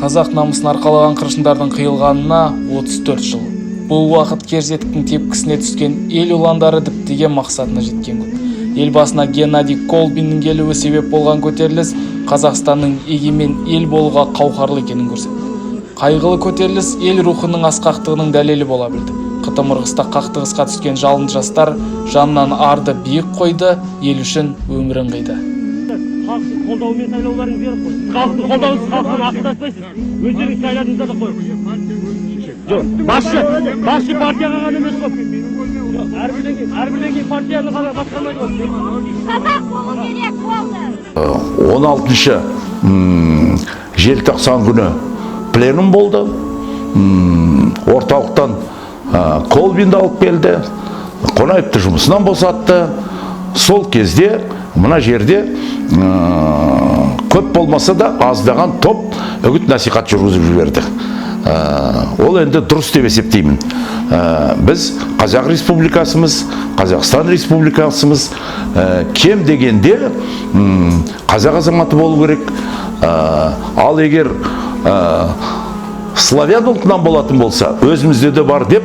Қазақ намысын арқалаған қыршындардың қиылғанына 34 жыл. Бұл уақыт кер-жетіктің тепкісіне түскен ел ұландары діттеген мақсатына жеткен күн. Ел басына Геннадий Колбиннің келуі себеп болған көтеріліс Қазақстанның егемен ел болуға қауқарлы екенін көрсетті. Қайғылы көтеріліс ел рухының асқақтығының дәлелі бола білді. Қытым ырғыста қақтығысқа түскен жалынды жастар жанынан арды биік қойды, ел үшін өмірін қиды. Халықтың қолдауымен сайлауларыңыз керек қой. Сіз халықтың қолдауынсыз халықпен ақылдаспайсыз. Өздеріңіз сайладыңыздар да қой. Жоқ, басшы партияға ғана емес қой. Жоқ, әрбірден кейін партияны ғана басқармайды ғой. Қазақ болу керек болды. 16 желтоқсан күні пленум болды. Орталықтан Колбинді алып келді, Қонаевты жұмысынан босатты. Сол кезде мына жерде көп болмаса да аздаған топ үгіт насихат жүргізіп жіберді. Ол енді дұрыс деп есептеймін. Біз Қазақ Республикасымыз, Қазақстан Республикасымыз, кем дегенде қазақ азаматы болу керек. Ал егер славян ұлтынан болатын болса, өзімізде де бар деп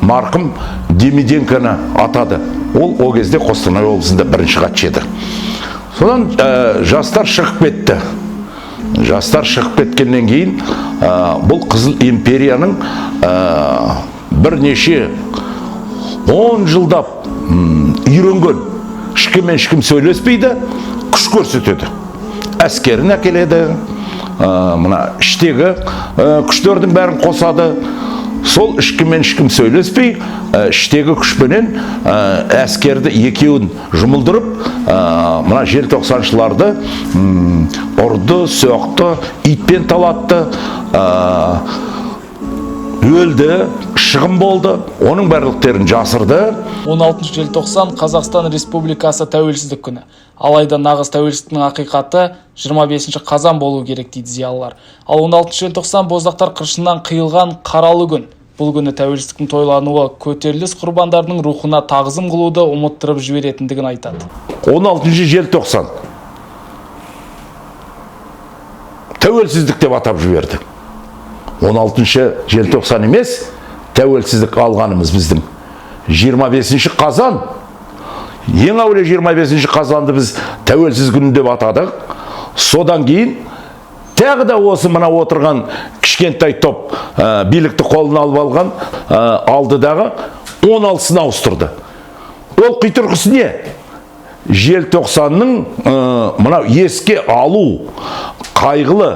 марқұм Демиденконы атады. Ол кезде Қостанай облысында бірінші хатшы еді. Содан жастар шығып кетті. Жастар шығып кеткеннен кейін бұл Қызыл империяның бірнеше 10 жылдап үйренген, ешкіммен ешкім сөйлеспейді, күш көрсетеді, әскерін әкеледі, мына іштегі күштердің бәрін қосады. Сол ешкіммен ешкім сөйлеспей, іштегі күшпенен әскерді екеуін жұмылдырып, мына желтоқсаншыларды ұрды, соқты, итпен талатты, өлді, шығын болды, оның барлықтерін жасырды. 16 желтоқсан — Қазақстан Республикасы тәуелсіздік күні. Алайда нағыз тәуелсіздіктің ақиқаты 25 қазан болу керек дейді зиялылар. Ал 16 желтоқсан — боздақтар қыршыннан қиылған қаралы күн. Бұл күні тәуелсіздіктің тойлануы көтеріліс құрбандарының рухына тағзым қылуды ұмыттырып жіберетіндігін айтады. 16 желтоқсан тәуелсіздік деп атап жіберді. 16 желтоқсан емес, тәуелсіздік алғанымыз біздің 25 қазан. Ең әуелі 25 қазанды біз тәуелсіз күні деп атадық. Содан кейін тағы да осы мына отырған кішкентай топ билікті қолына алып алған, алдыдағы 16-сын ауыстырды. Ол қитұрқысы не? Желтоқсанның мынау еске алу қайғылы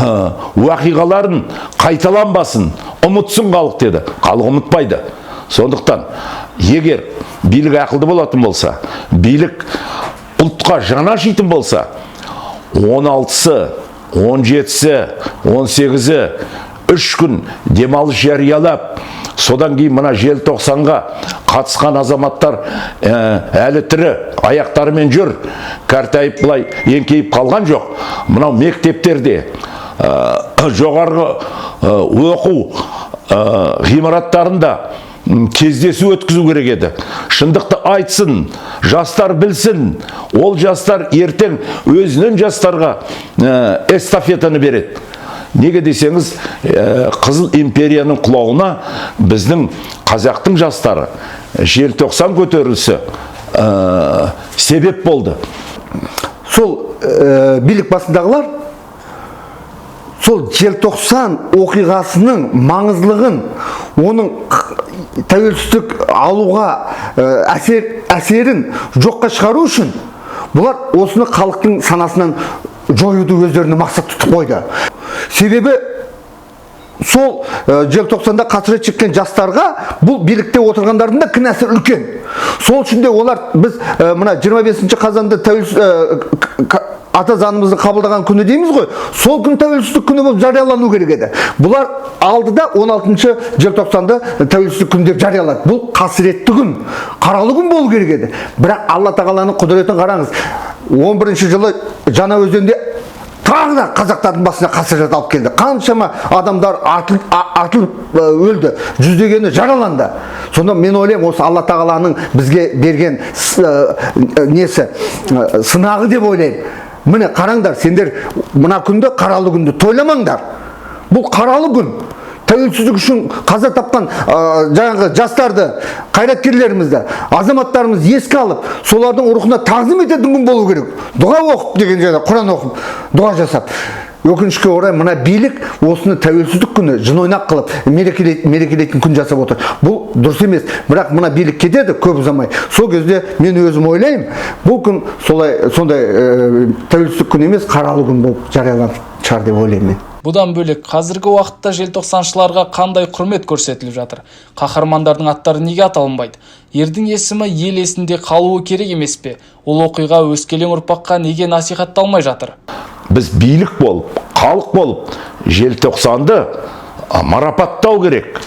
уақиғаларын қайталанбасын, ұмытсын халық деді. Халық ұмытпайды. Сондықтан егер билік ақылды болатын болса, билік ұлтқа жаны ашитын болса, 16-сы, 17-сі, 18-і 3 күн демалыс жариялап, содан кейін мына желтоқсанға қатысқан азаматтар әлі тірі, аяқтарымен жүр, кәртайып былай еңкейіп қалған жоқ. Мынау мектептерде, жоғарғы оқу ғимараттарында кездесу өткізу керек еді. Шындықты айтсын, жастар білсін. Ол жастар ертең өзінен жастарға эстафетаны береді. Неге десеңіз, Қызыл империяның құлауына біздің қазақтың жастары, желтоқсан көтерілісі себеп болды. Сол билік басындағылар сол желтоқсан оқиғасының маңыздылығын, оның тәуелсіздік алуға әсерін жоққа шығару үшін бұлар осыны халықтың санасынан жоюды өздеріне мақсат тұтып қойды. Себебі сол желтоқсанда қасірет шеккен жастарға бұл билікте отырғандардың да кінәсі үлкен. Сол үшін де олар біз мына 25 қазанда ата заңымызды қабылдаған күні дейміз ғой, сол күн тәуелсіздік күні болып жариялану керек еді. Бұлар алдыда 16 желтоқсанды тәуелсіздік күні деп жариялады. Бұл қасіретті күн, қаралы күн болу керек еді. Бірақ Алла тағаланың құдіретін қараңыз. 11 жылы Жаңаөзенде Тағы да қазақтардың басына қасірет алып келді. Қаншама адамдар атылып өлді, жүздегені жараланды. Сонда мен ойлаймын, осы Алла Тағаланың бізге берген несі, сынағы деп ойлаймын. Міне қараңдар, сендер мына күнді, қаралы күнді тойламаңдар. Бұл қаралы күн. Тәуелсіздік үшін қаза тапқан жаңағы жастарды, қайраткерлерімізді, азаматтарымызды еске алып, солардың рухына тағзым ететін күн болу керек. Дұға оқып деген жерде, Құран оқып, дұға жасап. Өкінішке орай, мына билік осыны тәуелсіздік күні жын ойнақ қылып мерекелейтін күн жасап отыр. Бұл дұрыс емес. Бірақ мына билік кетеді көп ұзамай. Сол кезде мен өзім ойлаймын, бұл күн солай, сондай тәуелсіздік күні емес, қаралы күн болып жарияланып шығар деп ойлаймын мен. Бұдан бөлек, қазіргі уақытта желтоқсаншыларға қандай құрмет көрсетіліп жатыр? Қаһармандардың аттары неге аталынбайды? Ердің есімі ел есінде қалуы керек емес пе? Ол оқиға өскелең ұрпаққа неге насихатталмай жатыр? Біз билік болып, халық болып желтоқсанды марапаттау керек.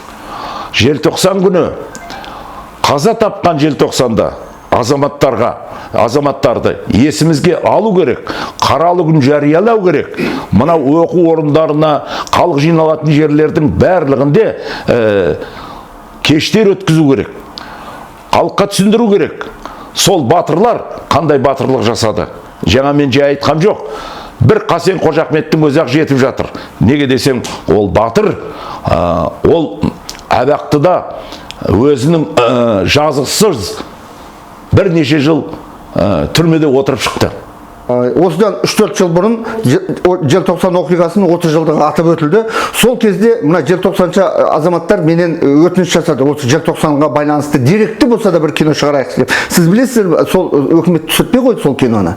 Желтоқсан күні қаза тапқан желтоқсанда азаматтарға, азаматтарды есімізге алу керек, қаралы күн жариялау керек. Мынау оқу орындарына, халық жиналатын жерлердің барлығінде кештер өткізу керек, халыққа түсіндіру керек. Сол батырлар қандай батырлық жасады. Жаңа мен жай айтқам жоқ, бір Қасен Қожахметтің өзі ақ жетіп жатыр. Неге десең, ол батыр, ол абақтыда өзінің жазықсыз бірнеше жыл түрмеде отырып шықты. Осыдан 3-4 жыл бұрын желтоқсан оқиғасының 30 жылдығы атап өтілді. Сол кезде мына желтоқсаншы азаматтар менен өтініш жасады. Осы желтоқсанға байланысты деректі болса да бір кино шығарайық деп. Сіз білесіздер ме, сол өкімет түсіртпей қойды сол киноны.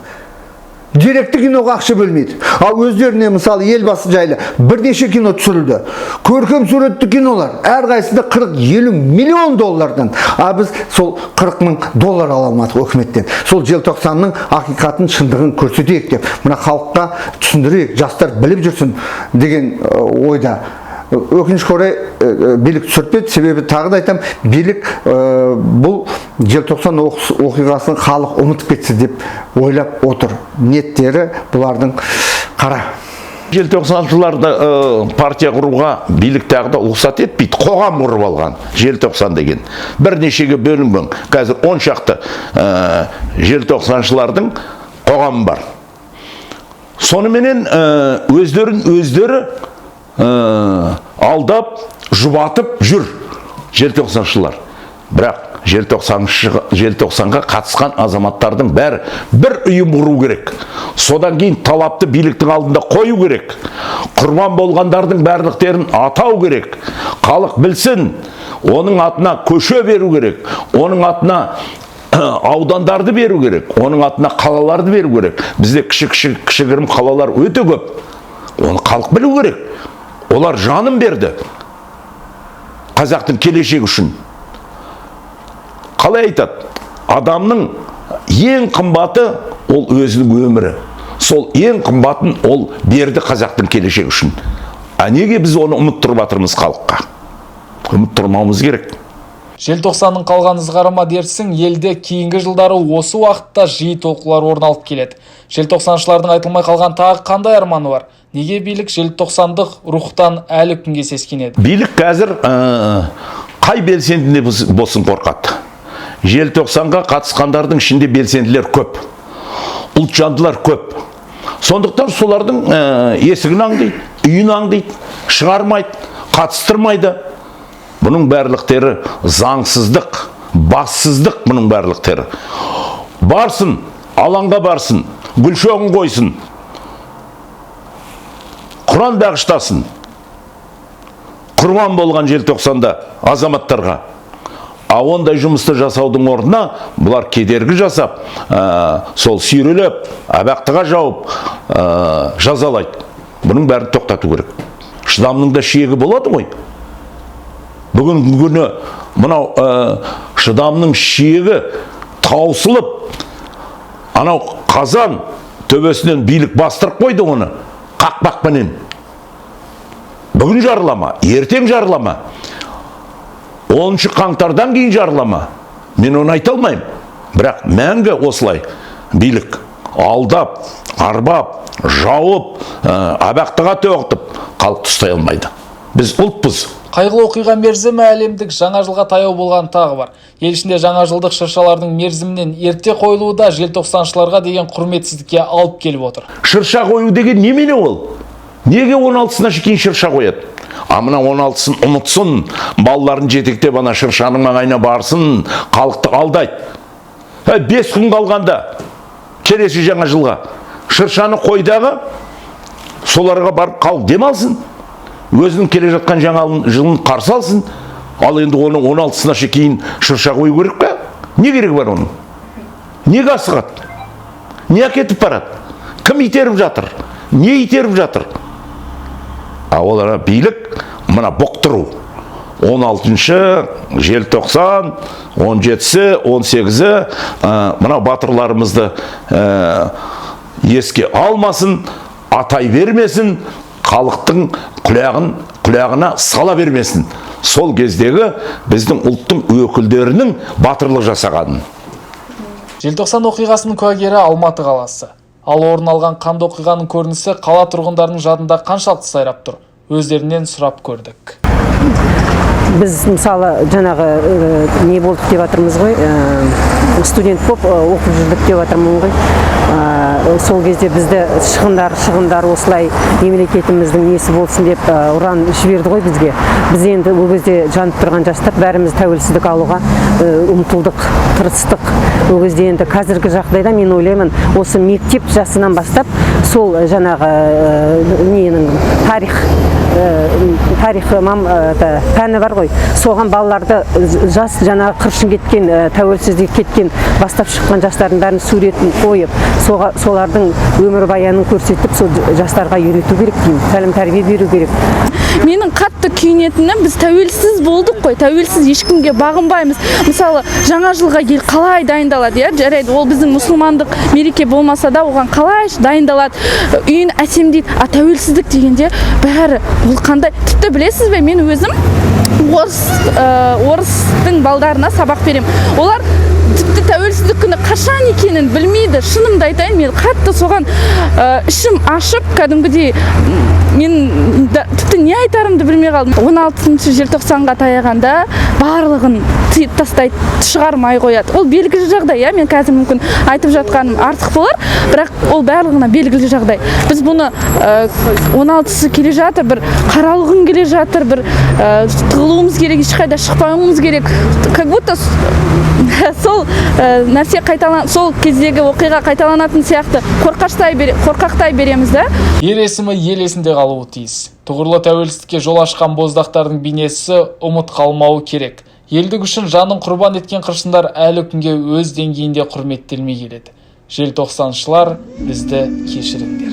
Деректі киноға ақша бөлмейді. Ал өздеріне, мысалы, Елбасы жайлы бірнеше кино түсірілді. Көркем суретті кинолар, әрқайсысында 40-50 миллион доллардан. А біз сол 40 мың доллар ала алмадық өкіметтен. Сол желтоқсанның ақиқатын, шындығын көрсетейік деп, мына халыққа түсіндірейік, жастар біліп жүрсін деген ойда. Өкінішке орай, билік түсіртпеді, себебі тағы да айтамын, билік бұл желтоқсан оқиғасын халық ұмытып кетсін деп ойлап отыр. Ниеттері бұлардың қара. Желтоқсаншыларды партия құруға билік тағы да рұқсат етпейді. Қоғам құрып алған желтоқсан деген. Бірнешеге бөлінген. Қазір 10 шақты желтоқсаншылардың қоғамы бар. Соныменен өздерін өздері алдап, жұбатып жүр желтоқсаншылар. Бірақ желтоқсанға қатысқан азаматтардың бәрі бір ұйым құру керек. Содан кейін талапты биліктің алдында қою керек. Құрбан болғандардың барлықтерін атау керек. Халық білсін, оның атына көше беру керек, оның атына аудандарды беру керек, оның атына қалаларды беру керек. Бізде кішігірім қалалар өте көп. Оны халық білу керек. Олар жанын берді қазақтың келешегі үшін. Қалай айтады? Адамның ең қымбаты ол өзінің өмірі. Сол ең қымбатын ол берді қазақтың келешегі үшін. А неге біз оны ұмыттырып жатырмыз халыққа? Ұмыттырмауымыз керек. Желтоқсанның қалған ызғары ма дерсің, елде кейінгі жылдары осы уақытта жиі толқулар орын алып келеді. Желтоқсаншылардың айтылмай қалған тағы қандай арманы бар? Неге билік желтоқсандық рухтан әлі күнге сескенеді? Билік қазір қай белсендіне болсын қорқады. Желтоқсанға қатысқандардың ішінде белсенділер көп, ұлтжандылар көп. Сондықтан солардың есігін аңдиды, үйін аңдиды, шығармайды, қатыстырмайды. Бұның барлықтері заңсыздық, бассыздық бұның барлықтері. Барсын, алаңға барсын, гүл шоғын қойсын, Құран бағыштасын. Құрбан болған желтоқсанда азаматтарға. А ондай жұмысты жасаудың орнына бұлар кедергі жасап, сол сүйрелеп, абақтыға жауып, жазалайды. Бұның бәрін тоқтату керек. Шыдамның да шегі болады ғой. Бүгінгі күні мынау шыдамның шегі таусылып, анау қазан төбесінен билік бастырып қойды оны қақпақпенен. Бүгін жарылама, ертең жарылама, 10 қаңтардан кейін жарылама. Мен оны айта алмаймын. Бірақ мәңгі осылай билік алдап, Арбап, жауып, абақтыға тоғытып, халықты ұстай алмайды. Біз ұлтпыз. Қайғылы оқиға мерзімі әлемдік жаңа жылға таяу болған тағы бар. Ел ішінде жаңа жылдық шыршалардың мерзімінен ерте қойылуы да желтоқсаншыларға деген құрметсіздікке алып келіп отыр. Шырша қою деген немене ол? Неге 16-сына кейін шырша қояды? А мына 16-сын ұмытсын, балаларын жетектеп ана шыршаның маңайына барсын, халықты алдайды. Ә, 5 күн қалғанда келесі жаңа жылға шыршаны қойдағы, соларға барып халық демалсын, өзінің келе жатқан жаңа жылын қарсы алсын. Ал енді оны 16-сына кейін шырша қою керек пе? Не керегі бар оның? Неге асығады? Не әкетіп барады? Кім итеріп жатыр? Не итеріп жатыр? А ол ана билік мына бұқтыру. 16 желтоқсан, 17-сі, 18-і, мына батырларымызды еске алмасын, атай бермесін, халықтың құлағына сала бермесін. Сол кездегі біздің ұлттың өкілдерінің батырлық жасағанын. Желтоқсан оқиғасының куәгері Алматы қаласы. Ал орын алған қанды оқиғаның көрінісі қала тұрғындарының жадында қаншалықты сайрап тұр? Өздерінен сұрап көрдік. Біз, мысалы, жаңағы не болдық деп жатырмыз ғой, студент болып оқып жүрдік деп жатырмын ғой. Сол кезде бізді шығындар осылай мемлекетіміздің несі болсын деп ұран жіберді ғой бізге. Біз енді ол кезде жанып тұрған жастар, бәріміз тәуелсіздік алуға ұмтылдық, тырыстық ол кезде. Енді қазіргі жағдайда мен ойлаймын, осы мектеп жасынан бастап сол жаңағы ненің тарих это, пәні бар ғой, соған балаларды жас жаңағы қыршын кеткен, тәуелсіздік кеткен, бастап шыққан жастардың бәрін суретін қойып, солардың өмірбаянын көрсетіп, сол жастарға үйрету керек деймін, тәлім тәрбие беру керек. Менің қатты күйінетінім, біз тәуелсіз болдық қой, тәуелсіз, ешкімге бағынбаймыз. Мысалы, жаңа жылға ел қалай дайындалады, иә? Жарайды, ол біздің мұсылмандық мереке болмаса да, оған қалай дайындалады, үйін әсемдейді. А тәуелсіздік дегенде бәрі ол қандай? Тіпті білесіз бе, мен өзім орыстың балдарына сабақ беремін, олар тіпті тәуелсіздік күні қашан екенін білмейді. Шынымды айтайын, мен қатты соған ішім ашып, кәдімгідей мен тіпті не айтарымды білмей қалдым. 16 желтоқсанға таяғанда барлығын тыйып тастайды, шығармай қояды. Ол белгілі жағдай, иә. Мен қазір мүмкін айтып жатқаным артық болар, бірақ ол барлығына белгілі жағдай. Біз бұны 16-сы келе жатыр, бір қаралы күн келе жатыр, бір тығылуымыз керек, ешқайда шықпауымыз керек, как будто сол нәрсе қайталан, сол кездегі оқиға қайталанатын сияқты қорқақтай береміз да. Ер есімі ел есінде қалуы тиіс. Тұғырлы тәуелсіздікке жол ашқан боздақтардың бейнесі ұмыт қалмауы керек. Елдік үшін жанын құрбан еткен қыршындар әлі күнге өз деңгейінде құрметтелмей келеді. Желтоқсаншылар, бізді кешіріңдер.